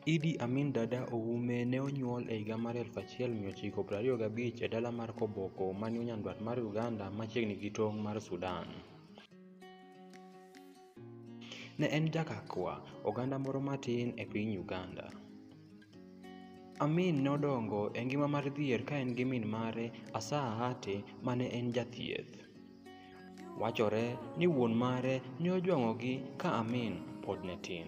Idi Amin Dada Oume ne onyuol e higa mar 1925 e dala mar Koboko man yo nyandwat mar Uganda machiegni gi tong' mar Sudan. Ne en ja-Kakwa, oganda moro matin e piny Uganda. Amin ne odongo e ngima mar dhier ka en gi min mare Asaahate ma ne en jathieth. Wachore ni wuon mare ne ojwang'ogi ka Amin pod ne tin.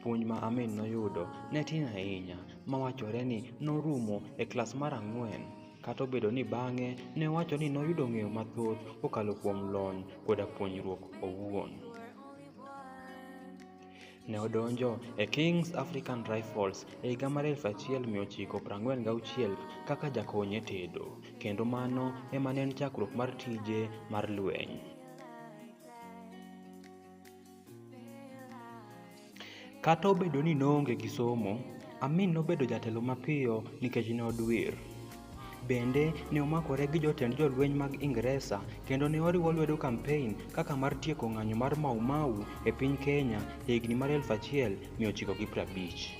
Puonj ma Amin noyudo ne tin ahinya ma wachore ni norumo e klas mar 4 kata obedo ni bang'e ne owacho ni noyudo ng'eyo mathoth kokalo kuom lony koda puonjruok owuon. Ne odonjo e King's African Rifles e higa mar 1946 kaka jakony e tedo, kendo mano ema ne en chakruok mar tije mar lweny. Kata obedo ni noonge gi somo, Amin nobedo jatelo mapiyo nikech ne odwir. Bende ne omakore gi jotend jolweny mag Ingresa kendo ne oriwo lwedo kampein kaka mar tieko ng'anyo mar Mau Mau e piny Kenya e higni mar 1950.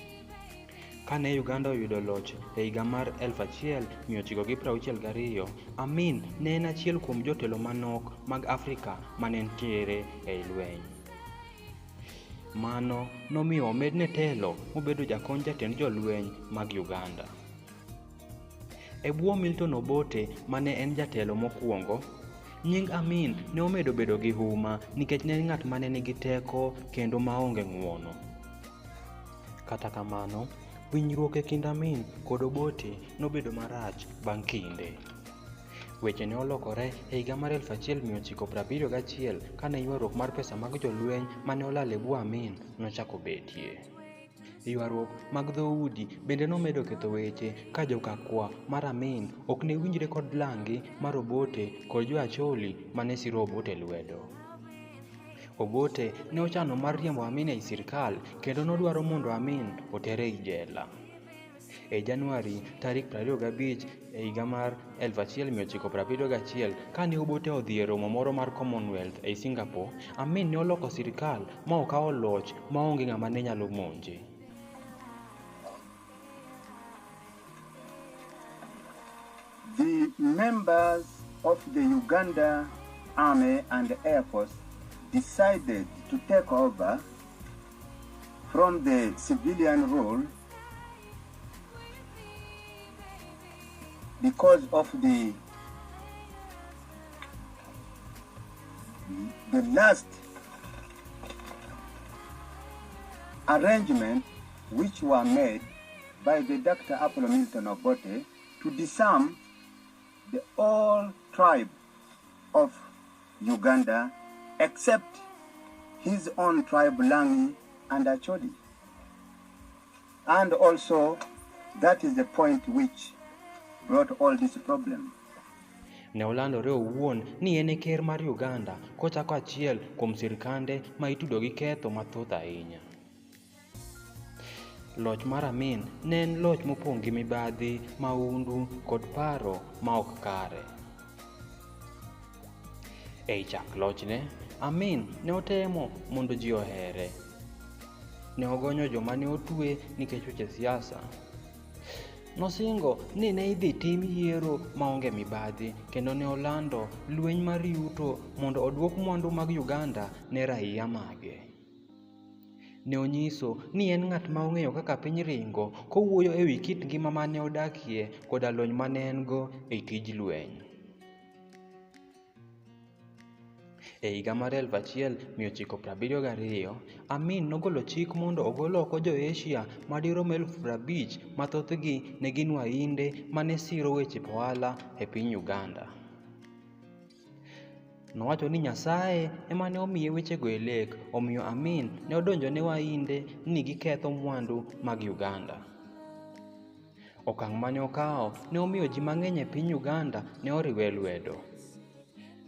Kane Uganda oyudo loch e higa mar 1962, Amin ne en achiel kuom jotelo manok mag Afrika mane nitiere ei lweny. Mano nomiyo omedne telo mobedo jakony jatend jolweny mag Uganda. E bwo Milton Obote mane en jatelo mokwongo, nying Amin ne omedo bedo gi huma nikech ne en ng'at mane nigi teko kendo maonge ng'uono. Kata kamano, winjruok e kind Amin kod Obote nobedo marach bang' kinde. Weche ne olokore e higa mar 1971 kane ywaruok mar pesa mag jolweny mane olal e bwo Amin nochako betie. Ywaruok mag dhoudi bende nomedo ketho weche ka jo-Kakwa mar Amin ok ne winjre kod Langi mar Obote kod jo-Acholi mane siro Obote lwedo. Obote ne ochano mar riembo Amin ei sirkal kendo nodwaro mondo Amin oter ei jela. E Januari tarik 25 e higa mar 1971 kane Obote odhi e romo moro mar Commonwealth ei Singapore, Amin ne oloko sirkal ma okawo loch maonge ng'ama ne nyalo monje. The members of the Uganda Army and Air Force decided to take over from the civilian rule because of the last arrangement which were made by the Dr. Apollo Milton Obote to disarm the all tribe of Uganda except his own tribe Langi and Acholi. And also that is the point which brought all this problem. Ne olandore owuon ni en e ker mar Uganda kochako achiel kuom sirkande ma itudo gi ketho mathoth ahinya. Loch mar Amin ne en loch mopong' gi mibadhi, mahundu kod paro ma ok kare. Ei chak lochne, Amin ne otemo mondo ji ohere. Ne ogonyo joma ne otwe nikech weche siasa. Nosingo ni ne idhi tim yiero maonge mibadhi kendo ne olando lweny mar yuto mondo oduok mwandu mag Uganda ne raia mage. Ne onyiso ni en ng'at ma ong'eyo kaka piny ringo kowuoyo e wi kit ngima mane odakie koda lony mane en go e tij lweny. E higa mar 1972, Amin nogolo chik mondo ogol oko jo-Asia madirom 50,000 ma thothgi ne gin Wahinde mane siro weche ohala e piny Uganda. Nowacho ni Nyasaye ema ne omiye wechego e lek, omiyo Amin ne odonjo ne Wahinde ni giketho mwandu mag Uganda. Okang' mane okawo ne omiyo ji mang'eny e piny Uganda ne oriwe lwedo.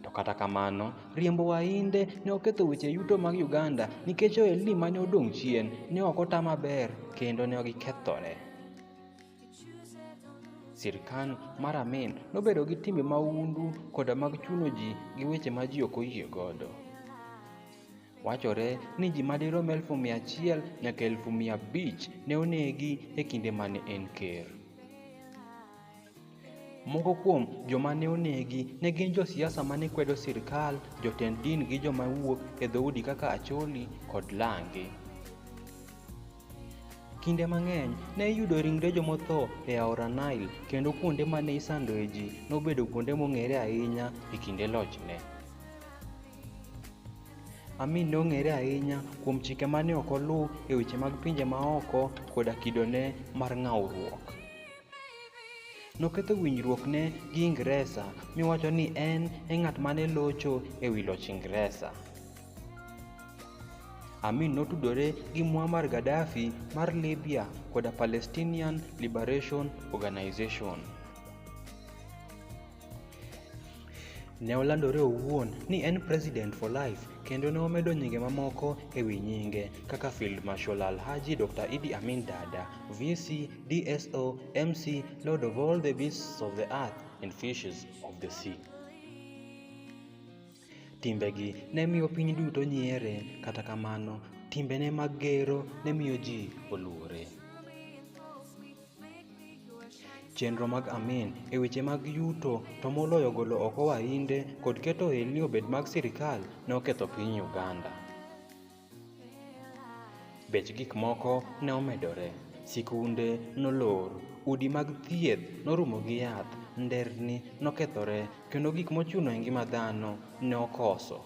To kata kamano, riembo Wahinde ne oketho weche yuto mag Uganda nikech ohelni mane odong' chien ne ok ota maber kendo ne gikethore. Sirkal mar Amin nobedo gi timbe mahundu koda mag chuno ji gi weche ma ji ok oyie godo. Wachore ni ji madirom 100,000 nyaka 500,000 ne onegi e kinde mane en ker. Moko kuom joma ne onegi ne gin josiasa mane kwedo sirkal, jotend din gi joma wuok e dhoudi kaka Acholi kod Langi. Kinde mang'eny ne iyudo ringre jomotho e aora Nile kendo kuonde mane isandoe ji nobedo kuonde mong'ere ahinya e kinde lochne. Amin ne ong'ere ahinya kuom chike mane ok oluw e weche mag pinje maoko koda kidone mar ng'awruok. Noketho winjruokne gi Ingresa miwacho ni en e ng'at mane locho e wi loch Ingresa. Amin notudore gi Muammar Gaddafi mar Libya koda Palestinian Liberation Organization. Ne olandore owuon ni en President for Life kendo ne omedo nyinge mamoko e wi nyinge kaka Field Marshal Alhaji Dr. Idi Amin Dada, VC, DSO, MC, Lord of all the beasts of the earth and fishes of the sea. Timbegi ne miyo piny duto nyiere, kata kamano, timbene mag gero ne miyo ji oluore. Chenro mag Amin e weche mag yuto to moloyo golo oko Wahinde kod keto ohelni obed mag sirkal ne oketho piny Uganda. Bech gik moko ne omedore, sikunde nolor, udi mag thieth norumo gi yath, nderni nokethore kendo gik mochuno e ngima dhano ne okoso.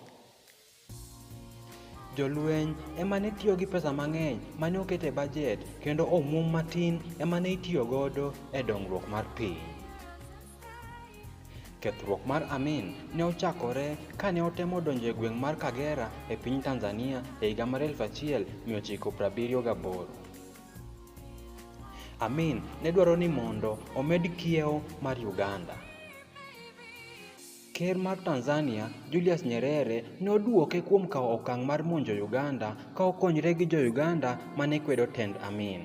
Jolweny ema ne tiyo gi pesa mang'eny mane oket e bajet kendo omuom matin ema ne itiyo godo e dongruok mar piny. Kethruok mar Amin ne ochakore kane otemo donjo e gweng' mar Kagera e piny Tanzania e higa mar 1978. Amin ne dwaro ni mondo omed kiewo mar Uganda. Ker mar Tanzania, Julius Nyerere, ne oduoke kuom kawo okang' mar monjo Uganda ka okonyre gi jo-Uganda mane kwedo tend Amin.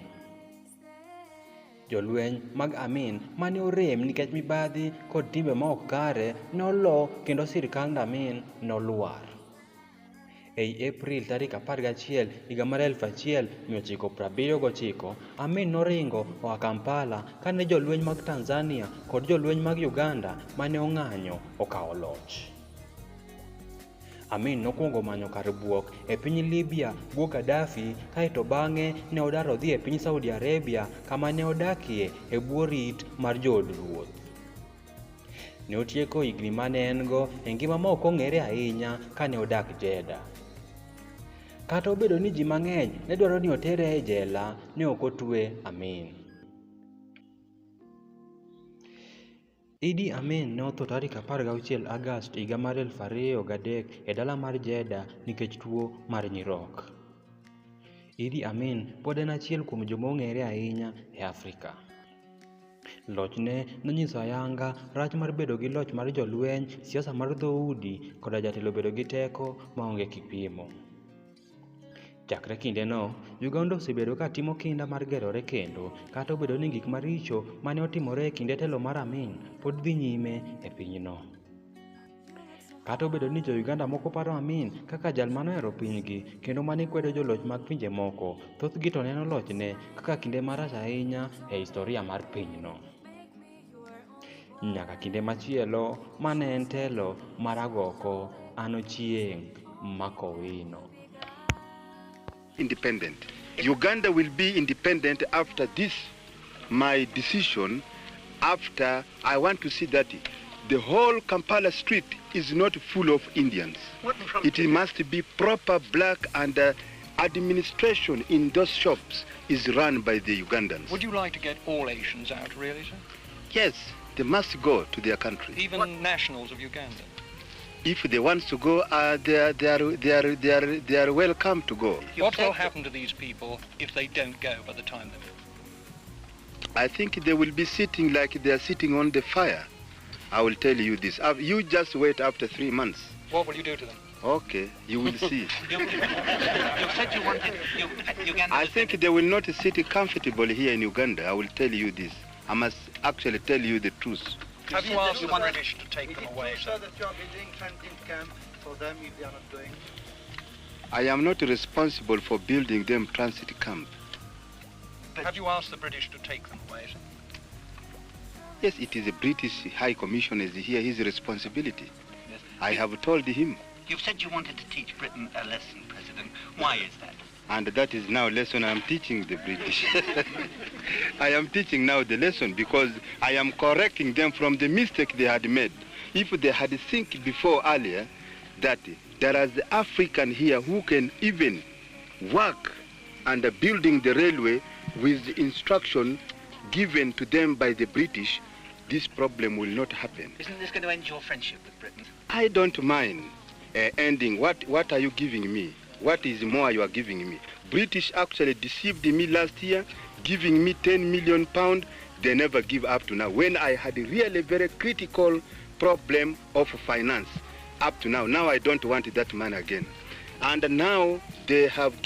Jolweny mag Amin mane orem nikech mibadhi kod timbe ma ok kare ne olo kendo sirkand Amin nolwar. Ei April tarik 11 higa mar 1979, Amin noringo oa Kampala kane jolweny mag Tanzania kod jolweny mag Uganda mane ong'anyo okawo loch. Amin nokwongo manyo kar buok e piny Libya bwo Gaddafi kaeto bang'e ne odar odhi e piny Saudi Arabia kama ne odakie e bwo rit mar jood ruoth. Ne otieko higni mane en-go e ngima ma ok ong'ere ahinya kane odak Jeddah. Kata obedo ni ji mang'eny ne dwaro ni otere e jela, ne ok otwe Amin. Idi Amin ne otho tarik 16 Agost higa mar 2003 e dala mar Jeddah nikech tuo mar nyirok. Idi Amin pod en achiel kuom joma ong'ere ahinya e Afrika. Lochne nonyiso ayanga rach mar bedo gi loch mar jolweny, siasa mar dhoudi, koda jatelo bedo gi teko maonge kipimo. Chakre kindeno, Uganda osebedo ka timo kinda mar gerore kendo, kata obedo ni gik maricho mane otimore e kinde telo mar Amin pod dhi nyime e pinyno. Kata obedo ni jo-Uganda moko paro Amin kaka jal manohero pinygi kendo mane kwedo joloch mag pinje moko, thothgi to neno lochne kaka kinde marach ahinya e historia mar pinyno. Nyaka kinde machielo mane en telo mar agoko, an Ochieng' Makowino. Independent. Uganda will be independent after this, my decision, after I want to see that the whole Kampala street is not full of Indians. It must be proper black and administration in those shops is run by the Ugandans. Would you like to get all Asians out, really, sir? Yes, they must go to their country. Even nationals of Uganda? If they want to go, they are welcome to go. What will happen to these people if they don't go by the time they move? I think they will be sitting like they are sitting on the fire. I will tell you this. You just wait after 3 months. What will you do to them? Okay, you will see. You said you wanted Uganda. I think they will not sit comfortably here in Uganda. I will tell you this. I must actually tell you the truth. Have you asked the British to take them away? Is it true, sir, that you are building transit camp for them if they are not going? I am not responsible for building them transit camp. But Have you asked the British to take them away, sir? Yes, it is the British High Commissioner is here, his responsibility. Yes. I have told him. You've said you wanted to teach Britain a lesson, President. Why is that? And that is now lesson I am teaching the British. I am teaching now the lesson because I am correcting them from the mistake they had made. If they had think before earlier that there is African here who can even work under building the railway with the instruction given to them by the British, this problem will not happen. Isn't this going to end your friendship with Britain? I don't mind ending. What are you giving me? What is more you are giving me? British actually deceived me last year, giving me 10 million pounds. They never give up to now. When I had really very critical problem of finance, up to now. Now I don't want that money again. And now they have